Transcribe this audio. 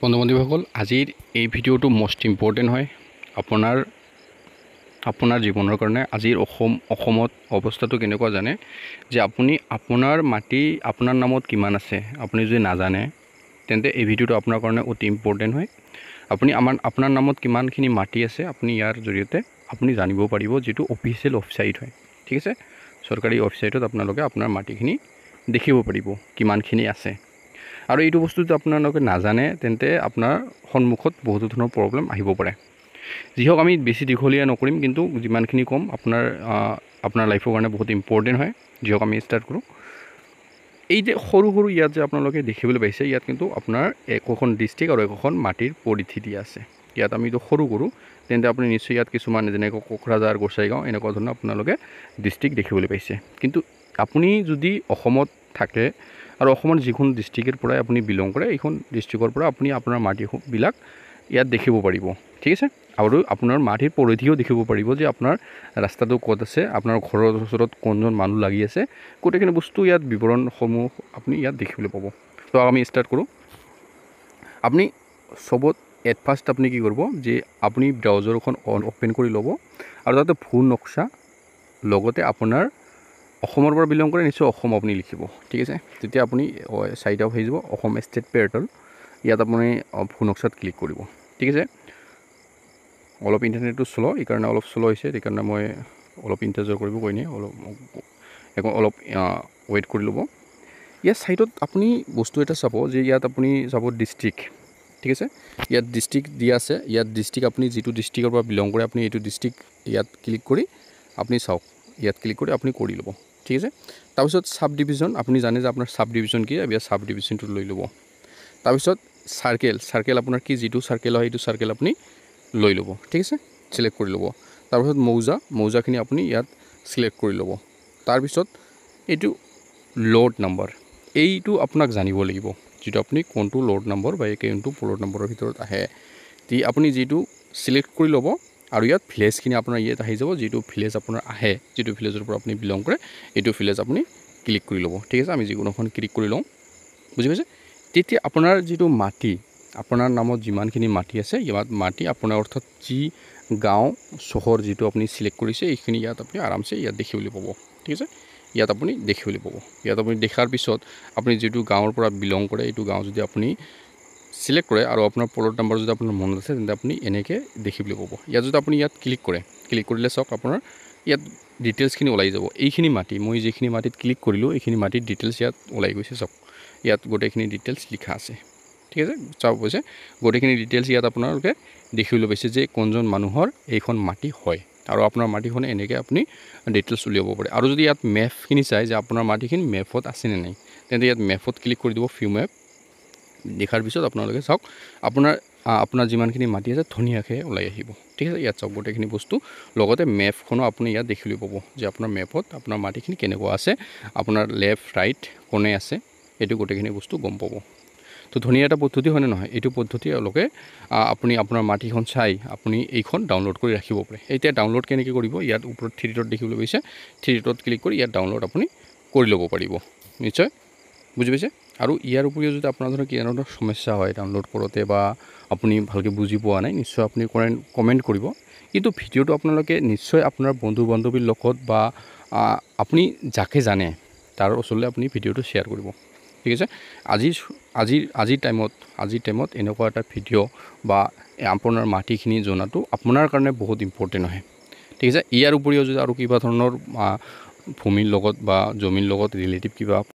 বন্ধু বান্ধৱীসকল, আজিৰ এই ভিডিঅ'টো মষ্ট ইম্পৰ্টেণ্ট হয় আপোনাৰ আপোনাৰ জীৱনৰ কাৰণে। আজিৰ অসমত অৱস্থাটো কেনেকুৱা জানে যে আপুনি আপোনাৰ মাটি আপোনাৰ নামত কিমান আছে, আপুনি যদি নাজানে তেন্তে এই ভিডিঅ'টো আপোনাৰ কাৰণে অতি ইম্পৰ্টেণ্ট হয়। আপুনি আপোনাৰ নামত কিমানখিনি মাটি আছে আপুনি ইয়াৰ জৰিয়তে আপুনি জানিব পাৰিব, যিটো অফিচিয়েল ৱেবছাইট হয়, ঠিক আছে। চৰকাৰী ৱেবছাইটত আপোনালোকে আপোনাৰ মাটিখিনি দেখিব পাৰিব কিমানখিনি আছে। আৰু এইটো বস্তু যদি আপোনালোকে নাজানে তেন্তে আপোনাৰ সন্মুখত বহুতো ধৰণৰ প্ৰব্লেম আহিব পাৰে। যি হওক, আমি বেছি দীঘলীয়া নকৰিম, কিন্তু যিমানখিনি ক'ম আপোনাৰ আপোনাৰ লাইফৰ কাৰণে বহুত ইম্পৰ্টেণ্ট হয়। যি হওক, আমি ষ্টাৰ্ট কৰোঁ। এই যে সৰু সৰু ইয়াত যে আপোনালোকে দেখিবলৈ পাইছে, ইয়াত কিন্তু আপোনাৰ একোখন ডিষ্ট্ৰিক্ট আৰু একোখন মাটিৰ পৰিধি দিয়া আছে। ইয়াত আমি এইটো সৰু কৰোঁ তেন্তে আপুনি নিশ্চয় ইয়াত কিছুমান যেনেকৈ কোকৰাঝাৰ, গোসাইগাঁও এনেকুৱা ধৰণৰ আপোনালোকে ডিষ্ট্ৰিক্ট দেখিবলৈ পাইছে। কিন্তু আপুনি যদি অসমত থাকে আৰু অসমৰ যিখন ডিষ্ট্ৰিক্টৰ পৰাই আপুনি বিলং কৰে, এইখন ডিষ্ট্ৰিক্টৰ পৰা আপুনি আপোনাৰ মাটিবিলাক ইয়াত দেখিব পাৰিব, ঠিক আছে। আৰু আপোনাৰ মাটিৰ পৰিধিও দেখিব পাৰিব যে আপোনাৰ ৰাস্তাটো ক'ত আছে, আপোনাৰ ঘৰৰ ওচৰত কোনজন মানুহ লাগি আছে, গোটেইখিনি বস্তু ইয়াত বিৱৰণসমূহ আপুনি ইয়াত দেখিবলৈ পাব। তো আমি ষ্টাৰ্ট কৰোঁ। আপুনি চবত এট ফাৰ্ষ্ট আপুনি কি কৰিব যে আপুনি ব্ৰাউজাৰখন অ'পেন কৰি ল'ব আৰু তাতে ভূ নক্সা লগতে আপোনাৰ অসমৰ পৰা বিলং কৰে নিশ্চয় অসম আপুনি লিখিব, ঠিক আছে। তেতিয়া আপুনি চাইট আপ হৈ যাব অসম ষ্টেট পৰ্টেল, ইয়াত আপুনি ভূ নক্সাত ক্লিক কৰিব, ঠিক আছে। অলপ ইণ্টাৰনেটটো স্ল', এইকাৰণে অলপ স্ল' হৈছে, সেইকাৰণে মই অলপ ইণ্টাৰজাৰ কৰিব কৈ নি অলপ ৱেইট কৰি ল'ব। ইয়াৰ ছাইডত আপুনি বস্তু এটা চাব যে ইয়াত আপুনি চাব ডিষ্ট্ৰিক্ট, ঠিক আছে। ইয়াত ডিষ্ট্ৰিক্ট দিয়া আছে, ইয়াত ডিষ্ট্ৰিক্ট আপুনি যিটো ডিষ্ট্ৰিক্টৰ পৰা বিলং কৰে আপুনি এইটো ডিষ্ট্ৰিক্ট ইয়াত ক্লিক কৰি আপুনি চাওক, ইয়াত ক্লিক কৰি আপুনি কৰি ল'ব, ঠিক আছে। তাৰপিছত চাব ডিভিজন, আপুনি জানে যে আপোনাৰ চাব ডিভিজন কি, ইয়াত চাব ডিভিজনটো লৈ ল'ব। তাৰপিছত চাৰ্কেল, চাৰ্কেল আপোনাৰ কি যিটো চাৰ্কেল হয় সেইটো চাৰ্কেল আপুনি লৈ ল'ব, ঠিক আছে, চিলেক্ট কৰি ল'ব। তাৰপিছত মৌজা, মৌজাখিনি আপুনি ইয়াত চিলেক্ট কৰি ল'ব। তাৰপিছত এইটো লট নাম্বাৰ, এইটো আপোনাক জানিব লাগিব যিটো আপুনি কোনটো লট নম্বৰ বা কোনটো প্লট নম্বৰৰ ভিতৰত আহে। আপুনি যিটো চিলেক্ট কৰি ল'ব আৰু ইয়াত ভিলেজখিনি আপোনাৰ ইয়াত আহি যাব, যিটো ভিলেজ আপোনাৰ আহে, যিটো ভিলেজৰ পৰা আপুনি বিলং কৰে এইটো ভিলেজ আপুনি ক্লিক কৰি ল'ব, ঠিক আছে। আমি যিকোনোখন ক্লিক কৰি লওঁ, বুজি পাইছে। তেতিয়া আপোনাৰ যিটো মাটি, আপোনাৰ নামত যিমানখিনি মাটি আছে ইয়াত মাটি আপোনাৰ অৰ্থাৎ যি গাঁও চহৰ যিটো আপুনি চিলেক্ট কৰিছে এইখিনি ইয়াত আপুনি আৰামছে ইয়াত দেখিবলৈ পাব, ঠিক আছে। ইয়াত আপুনি দেখিবলৈ পাব। ইয়াত আপুনি দেখাৰ পিছত আপুনি যিটো গাঁৱৰ পৰা বিলং কৰে এইটো গাঁও যদি আপুনি চিলেক্ট কৰে আৰু আপোনাৰ প্লট নাম্বাৰ যদি আপোনাৰ মনত আছে তেন্তে আপুনি এনেকৈ দেখিবলৈ পাব। ইয়াত যদি আপুনি ইয়াত ক্লিক কৰে, ক্লিক কৰিলে চাওক আপোনাৰ ইয়াত ডিটেইলছখিনি ওলাই যাব। এইখিনি মাটি মই যিখিনি মাটিত ক্লিক কৰিলোঁ এইখিনি মাটিৰ ডিটেইলছ ইয়াত ওলাই গৈছে, চাওক ইয়াত গোটেইখিনি ডিটেইলছ লিখা আছে, ঠিক আছে। চাব পাইছে গোটেইখিনি ডিটেইলছ ইয়াত আপোনালোকে দেখিবলৈ পাইছে যে কোনজন মানুহৰ এইখন মাটি হয় আৰু আপোনাৰ মাটিখন এনেকৈ আপুনি ডিটেইলছ উলিয়াব পাৰে। আৰু যদি ইয়াত মেপখিনি চাই যে আপোনাৰ মাটিখিনি মেপত আছেনে নাই তেন্তে ইয়াত মেপত ক্লিক কৰি দিব, ফিউ মেপ দেখাৰ পিছত আপোনালোকে চাওক আপোনাৰ আপোনাৰ যিমানখিনি মাটি আছে ধুনীয়াকৈ ওলাই আহিব, ঠিক আছে। ইয়াত চাওক গোটেইখিনি বস্তু, লগতে মেপখনো আপুনি ইয়াত দেখিবলৈ পাব যে আপোনাৰ মেপত আপোনাৰ মাটিখিনি কেনেকুৱা আছে, আপোনাৰ লেফ্ট ৰাইট কোনে আছে, এইটো গোটেইখিনি বস্তু গম পাব। তো ধুনীয়া এটা পদ্ধতি হয়নে নহয়? এইটো পদ্ধতি এওঁলোকে আপুনি আপোনাৰ মাটিখন চাই আপুনি এইখন ডাউনলোড কৰি ৰাখিব পাৰে। এতিয়া ডাউনলোড কেনেকৈ কৰিব, ইয়াত ওপৰত থ্ৰী ডট দেখিবলৈ পাইছে, থ্ৰী ডট ক্লিক কৰি ইয়াত ডাউনলোড আপুনি কৰি ল'ব পাৰিব, নিশ্চয় বুজি পাইছে। আৰু ইয়াৰ উপৰিও যদি আপোনাৰ ধৰক কিবা ধৰণৰ সমস্যা হয় ডাউনলোড কৰোঁতে বা আপুনি ভালকৈ বুজি পোৱা নাই, নিশ্চয় আপুনি কমেণ্ট কৰিব। কিন্তু ভিডিঅ'টো আপোনালোকে নিশ্চয় আপোনাৰ বন্ধু বান্ধৱীৰ লগত বা আপুনি যাকে জানে তাৰ ওচৰলৈ আপুনি ভিডিঅ'টো শ্বেয়াৰ কৰিব, ঠিক আছে। আজিৰ আজিৰ আজিৰ টাইমত আজিৰ টাইমত এনেকুৱা এটা ভিডিঅ' বা আপোনাৰ মাটিখিনি জনাটো আপোনাৰ কাৰণে বহুত ইম্পৰ্টেণ্ট হয়, ঠিক আছে। ইয়াৰ উপৰিও যদি আৰু কিবা ধৰণৰ ভূমিৰ লগত বা জমিৰ লগত ৰিলেটিভ কিবা